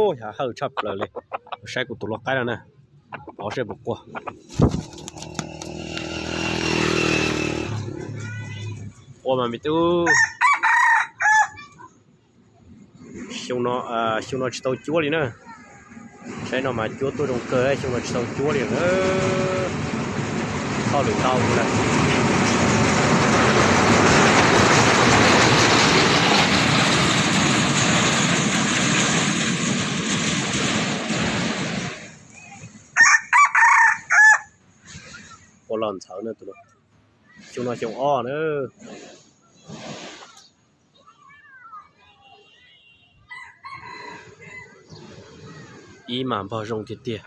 Ub, hav hawj tshaj plaws li. Saib kuv tus lau qaib no na, pov seb puas quaj. Quaj mas me tub. Xyoo no, xyoo no tsis tau cuab li na. Saib no mas cuab tuaj zoo kawg, xyoo no tsis tau cuab li na. Thoj lwm tau lawm. Ua los ntxhawv na tus no. Xyoo no xyoo ob na. Ib mas npog zoo tiag tiag.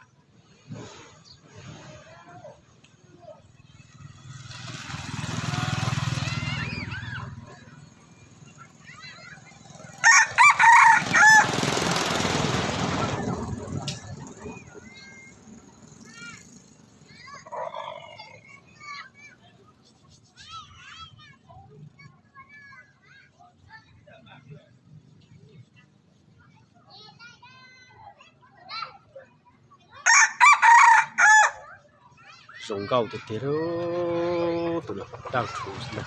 Zoo nkauj tiag tiag, tus no daj rhuv xwb na.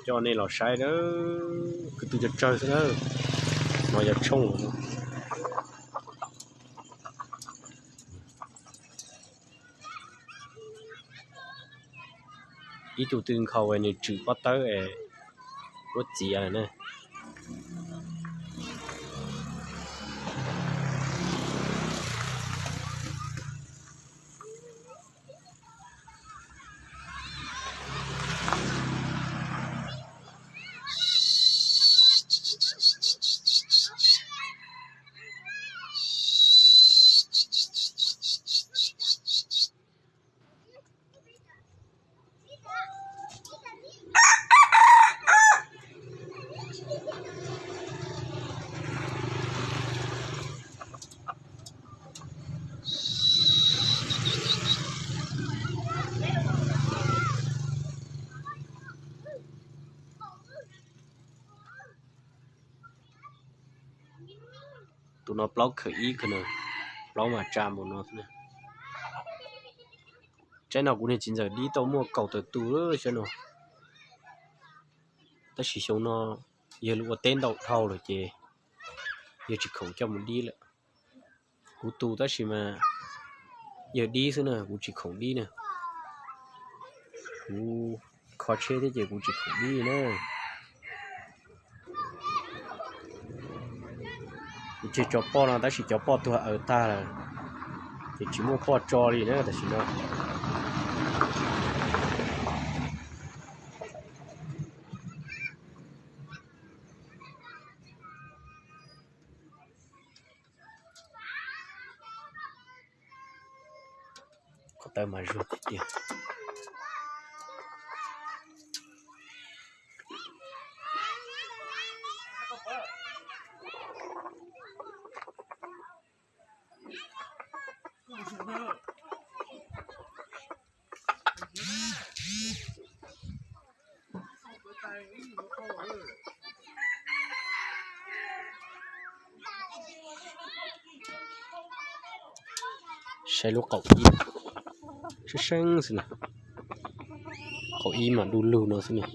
Coj nej los saib na, kwv tw tsawg tsawg xwb na. No yog tshooj. Ib tug twg nkhaus nws tswm pob tawb es muab txiav lawm na. Tus no plaub khaws ib kawg na, plaub mas tsa npaum no xwb na. Tsaib no kuv niag txiv ntxawm dib tau muaj kaum tawm tus xyoo no. Tab sis xyoo no yawg ua teb ntau dhau lawm ces yawg tsis khoom coj mus dib lawm. Kuv tu tab sis mas yawg dib xwb na, kuv tsis khoom dib na. Kuv kho tsheb thiab ces kuv tsis khoom dib na. Kuv tseg tso poj no tab sis cov poj tuag aws tag lawm, ces tsis muaj poj tso li na tam sim no. Ko taw mas zuag tiag tiag. Saib lub qaum ib, seeb seeb xwb na. Qaum ib mas du lug no xwb na.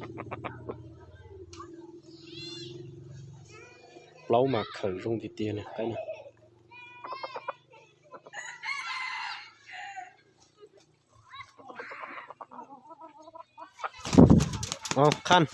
Plaub mas khaws zoo tiag tiag li qaib na. Qhaj,